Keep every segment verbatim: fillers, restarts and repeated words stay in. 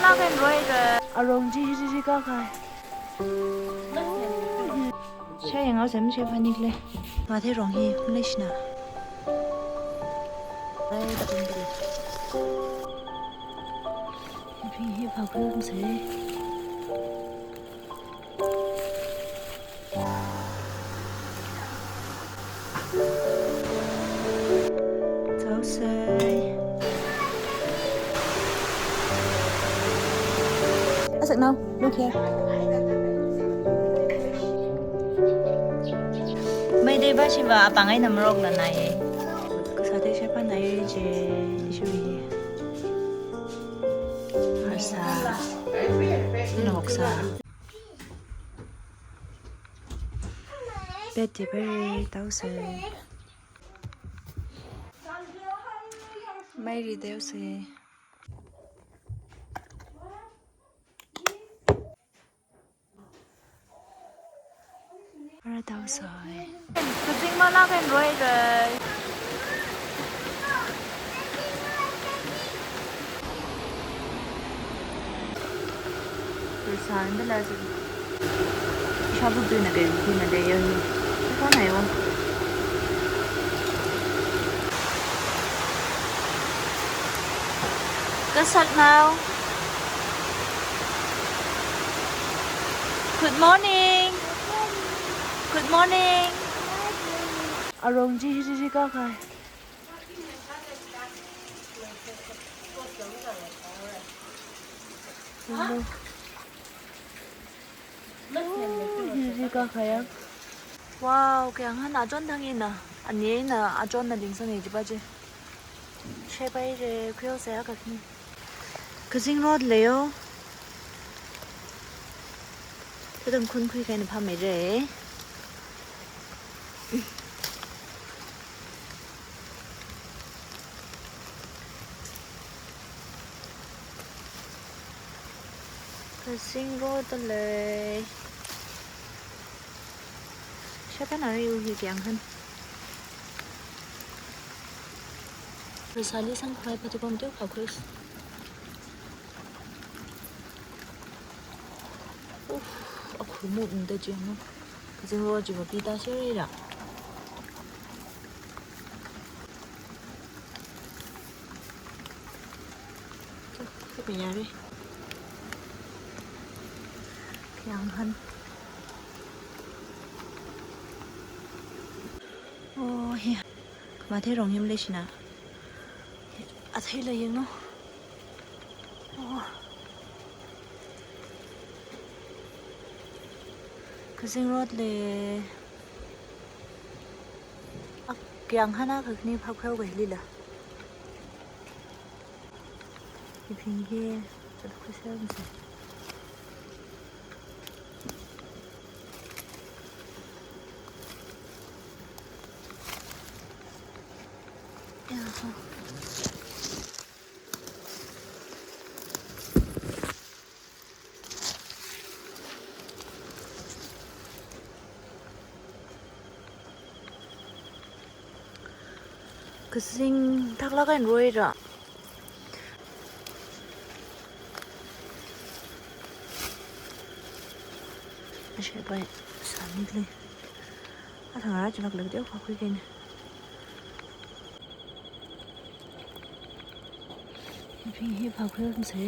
Lāken roira. Arong chi hi chi chi kakai. Shayang au sem she phanikle. Matheirong hi maleishina. Ai, katung bili. Hibing hi phākhui umse. Tausei. Asak nao, look here. Meitei ba shiva apāng eina marokla nai. Kasāthei shephan nai je, ishiwui. Harsa. Noksa. Bed table tausei. Mei ri tausei. Ara tausei. Kazing malāken roira. Pursa anda la si. Shabu tu na kai, tu na dei yo. Kau na yo. Kasak nao. Good morning. Good morning. Arong chi hi chi chi kakai. Hello. Oh, hi hi kakhayang. Wow, kayang han achon thang ina. Ani eina achonna lingsang e jipa chi. Shepai re, khuihaosei akha khani. Kazing road leiyo. Thadam khunkhui kahaina phameire. Kazing road lei. Shephan ari u hi kayang han. Risali sang khai pati kom teo kha khuis. Uff, akhur mu unda jeng no. Kazing road chi ba pita serira. Kapiyari. Kayang han. Oh, hi. Matheirong hi maleishina. Athei la yeng no. Oh. Kazing road lei. Ak, kayang han akha khani phapkhao kahailila. Hibing hi, chada khuisei umse. Yaha. Kazing thaklāk eina roira. Ashe pai sāni le. Athang ara chilak lak deo phapkhui kahaina. Hibing hi phapkhui umse.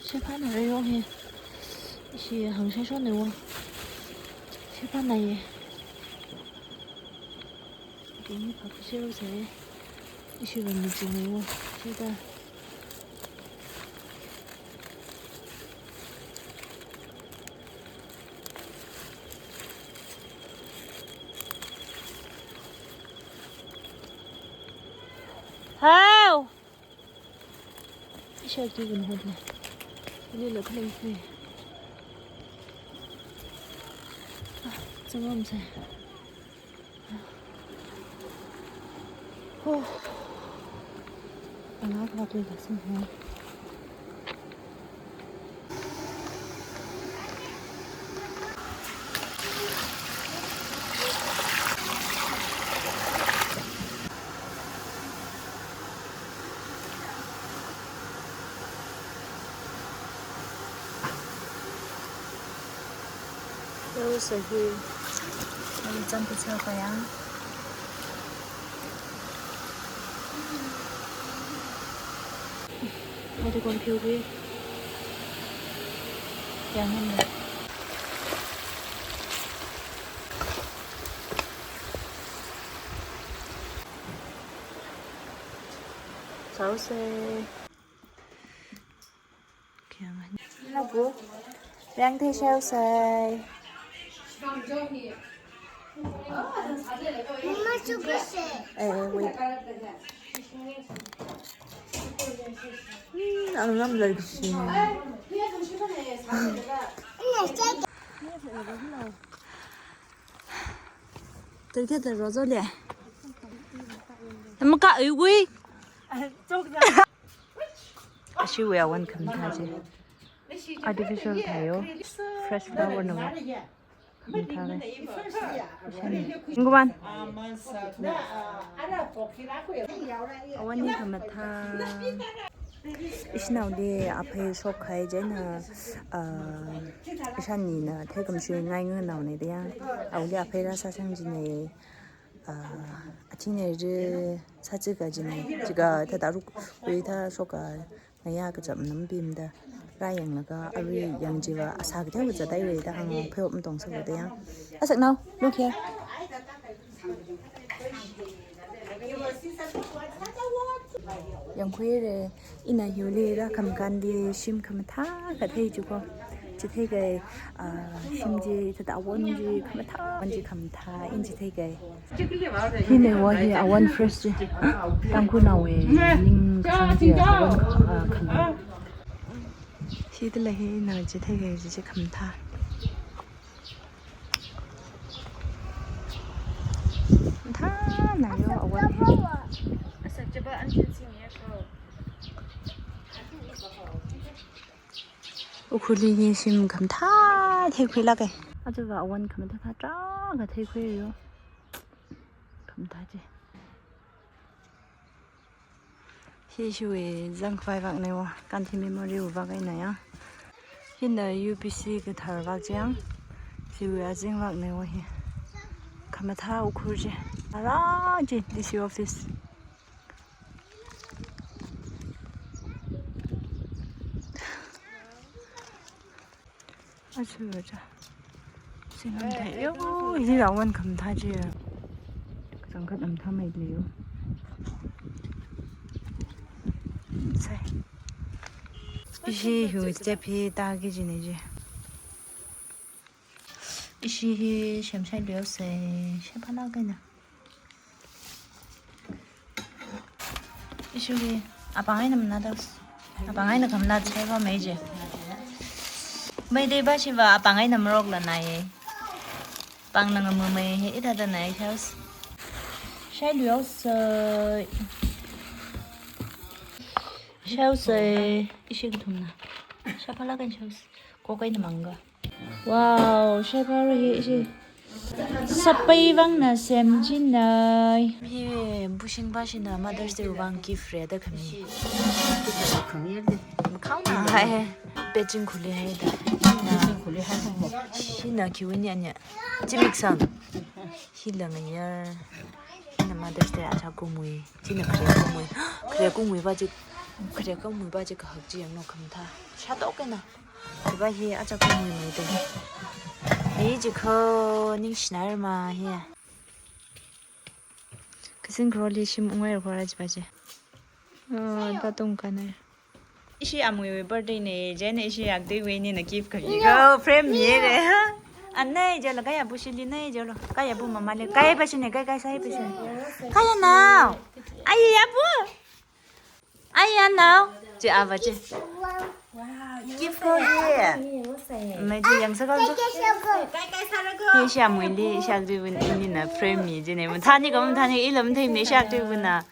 Shephan ara yo hi. Ishi hangshai shon ne wo. Shephan na ye. Hibing hi phapkhui shero se. Ishi ram ni jing ne wo. Sheta. Hao! Ishak tu gun hot le. Ini lo khaleng khui. Ah, chungam se. Oh. Anga kha tui kasing ho. Sāhi. Ai, chang kachā kaya. Hadi kon phiu kui. Yang mana? Chao se. Labu, yang te shao sai. Mama, coba sih. Eh, wait. Hmm, ang ngam lagi sih. Ini, saya Tadi kita rozo le. Maka ui ui. Ashiwui awan khamathā chi. Artificial thāyo. Fresh flower na wa. Khamathā le. Nguvan. Awan hi khamathā. Ishinaoli aphei shok khai jina, ah, ishanina theikhami shui ngai nganao ne da ya. Aoli aphei rāsāsang jine, ah, athine ri sāchika jine, chika thāda ruk, kui thā shoka ngayā kachap nam bim da. Rāyanglaga, arui yang jiva, asā kathā va zatai re da hānga, phei op mtong sa da ya. Asaknao, look here. Yangkhuire, ina hiuli rākham kandi shim khamathā kathei chuko. Chithei kai, ah, shim ji, thāda awan ji, khamathā, awan ji khamathā, in chithei kai. Hine wa hi awan fresh ji. Tangkhulnaowui ning kachang ji awan, ah, khamathā. Hithāla hina chithei kai ji khamathā. Thāna yo awan hi. Ukhrulli hi shim khamathā theikhuilāka. Aja va awan khamathā thāda katheikhui yo. Khamathā chi. Hi ishiwui zangkhavai vak ne wa, kanthi memory wui vak eina ya. Hina U B C kathar vak chang. Ishiwui azing vak ne wa hi. Khamathā Ukhrul chi. Ara chi D C office. Achu acha. Sinam thai yo, hi awan khamathā chi. Zangkhat am thamei le yo. Sai. Ishi hu step hi tāki jine ji. Ishi hi shemshai liu sai, shepala kaina. Ishiwui apāng eina manā da. Apāng eina khamathā chaiva mei je. Mei dei ba shiva apāng eina marokla nai. Pāng nang amu mei he ithāda nai shaos. Shai liu sai. Shaos sai. Ishi kathumna. Shapala kan shaos. Ko kaina manga. Wow, shai pharo hi ishi. Sapai vangna semjinai. Hi bushing bashina Mother's Day vang gift re da khami. Khao na hai. Peching khuli hai da. Peching khuli hai mo. Hina kiwini anya. Chimik sang. Hila ngayar. Hina Mother's Day acha kumui. China khare kumui. Khare kumui ba ji. Khare kumui ba ji kahak ji yangno khamathā. Shatok kaina. Hiva hi acha kumui mei de. Hi jikho ningshinairma hi. Kasing kro li shim ungwai kora jiva je. Oh, ta tung kanai. Ishi amuiwui birthday ne, jane ishi akdeiwui nina gift kami ko frame mi re. Anai jalo kaya bu shili nai jalo. Kaya bu mama le. Kaya ba shine, kaya, kaya sai ba shine. Kaya nao. Ai ya bu. Ai ya nao. Ji ava ji. Wow, gift ko ye. Mai ji yang sa ko. Hi ishi amuili, ishi akdeiwui nina frame mi jine. Mathāni ko mathāni ilam thei mi ishi akdeiwui na.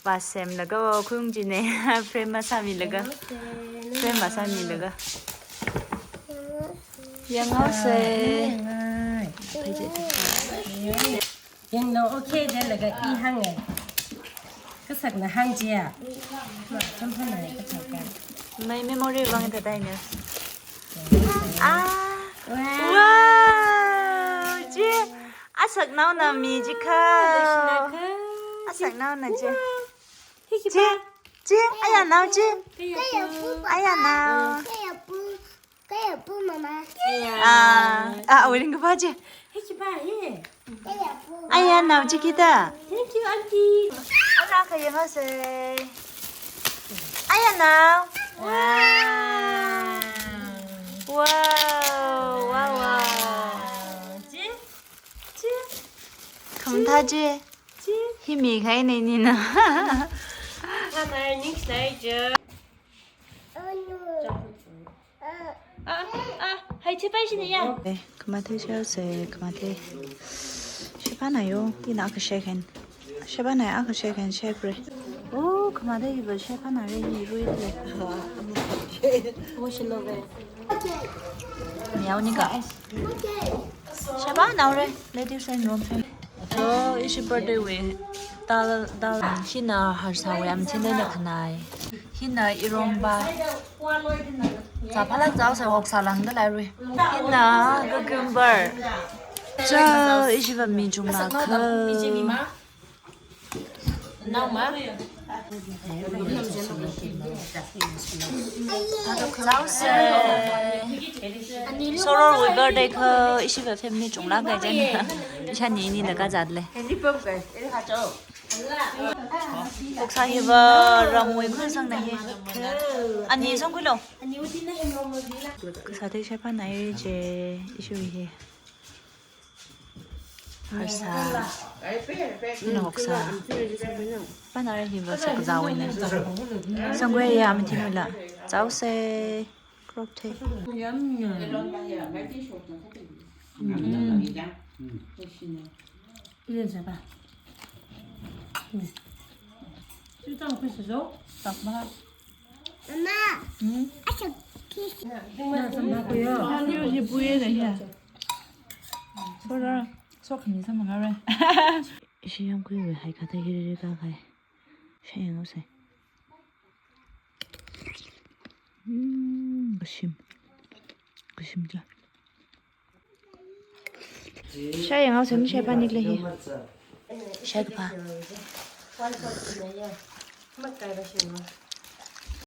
Ba semlaga khung jine. Frame masāmilaga. Frame masāmilaga. Yang ngau se. Yanglo, okay, de laga i hānge. Kasakna hāng jia. Cham hānge kasaka. My memory vang ta dai ne. Ah. Wow. Wow. Asaknaona mi chi kha. Asaknaona chi. Chi, chi, ayanao chi. Ayanao. Kaya pu, mama. Ah, ah, awui ringkaphā chi. Ayanao chi kida. Thank you, auntie. Ana kaya ngase. Ayanao. Wow. Wow, wow, wow. Chi, chi. Khamathā chi. Chi. Hi mi khai nei nina. Khanai, next night je. Ah, ah, ah, hai chi pai shini ya. Eh, khamathei share se, khamathei. Sheba na yo, ina aka share kan. Sheba na aka share kan share pre. Oh, khamathei ba sheba na re ni rui le. Miao ni ka. Sheba na re, ladies and room. So, ishi birthday wui dal, dal. Hina harsawui amchinda na khanai. Hina iromba. Chapala chao se hoksa langda lairui. Hina cucumber. Chao, ishi ba mi chungla kha. Chao se. Sororwui birthday kha, ishi ba family chungla kha jen. Isha ni ni da kazat le. Hoksa hi ba ramwui khuisangna hi. Ani sangkhuilo. Kasā te sheba na re je, ishi hi. Harsa. Hina hoksa. Pana re hi ba sokzawui na. Sangkhui ya mathingwuila. Chao se. Crop the. Yum, yum. Mm. Ile saba. Mm. Sitang kusiso. Takba. Mama. Hmm? Asha kiss. Na samba kuyo. Ayo, hi buye da ya. Sora, so khani sama ngare. Ishi yamkhuiwui haikatha hiri ka khai. Shayang ose. Hmm, kashim. Kashim ja. Shayang ose, mi sheba nikle hi. Sheba.